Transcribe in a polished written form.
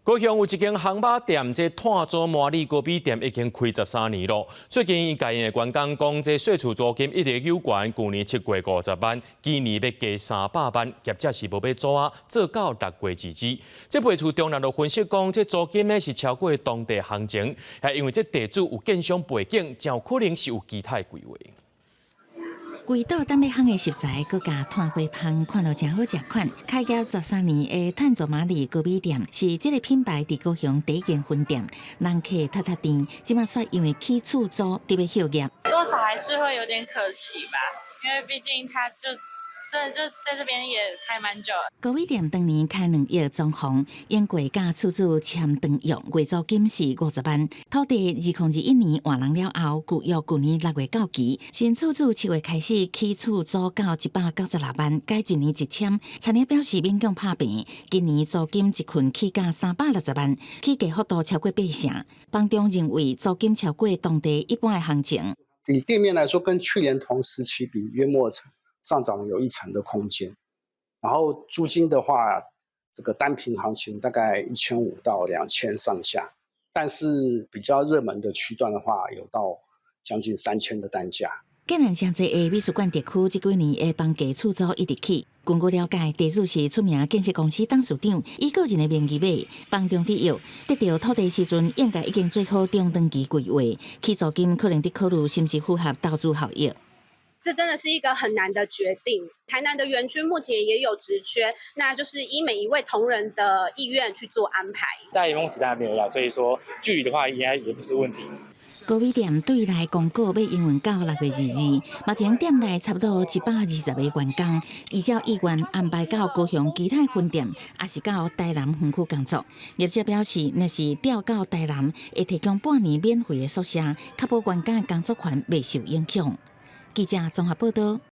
高雄有一間烘肉店，這炭做麻里高比店已經開13年咯。最近伊共𪜶的員工講，這稅厝租金一直有懸，舊年7月50萬，今年欲加300萬，業者是無欲租啊，做到6月截止。這賣厝中人就分析講，這租金呢是超過當地行情，係因為這地主有建商背景，真有可能是有其他的規劃。規桌等欲烘的食材，閣共炭火香，看著誠好食款。開業13年的炭做麻里高米店，是這个品牌佇高雄第一間分店，人客沓沓甜。這馬煞因為起厝租得欲歇業。多少還是會有點可惜吧，因為畢竟他就真的就在這邊也開蠻久了。高米店當年開2億裝潢，應過佮厝主簽長約，月租金是50萬。土地2021年換人了後，舊約舊年6月到期，新厝主7月開始起厝租到196萬，改一年一簽。餐廳表示勉強拍平，今年租金一份起價360萬，起價幅度超過八成。房東認為租金超過當地一般的行情。以店面來說，跟去年同時期比，約莫上漲有一成的空間，然後租金的話，這個單坪行情大概1500到2000上下，但是比較熱門的區段的話，有到將近3000的單價。竟然誠濟的美術館特區，這幾年的房價厝租一直起。根據了解，地主是出名建設公司董事長，以個人的名義買，房東佇約得著土地時陣，應該已經做好中長期規劃，起租金可能得考慮是毋是符合投資效益。這真的是一個很難的決定。台南的園區目前也有職缺，那就是依每一位同仁的意願去做安排。在夢時代那邊有，所以說距離的話應該也不是問題。高米店對內公告欲營運到6月22，目前店內差不多120個員工，依照意願安排到高雄其他分店，抑是到台南園區工作。業者表示，若是調到台南，會提供半年免費的宿舍，確保員工的工作權袂受影響。記者綜合報道。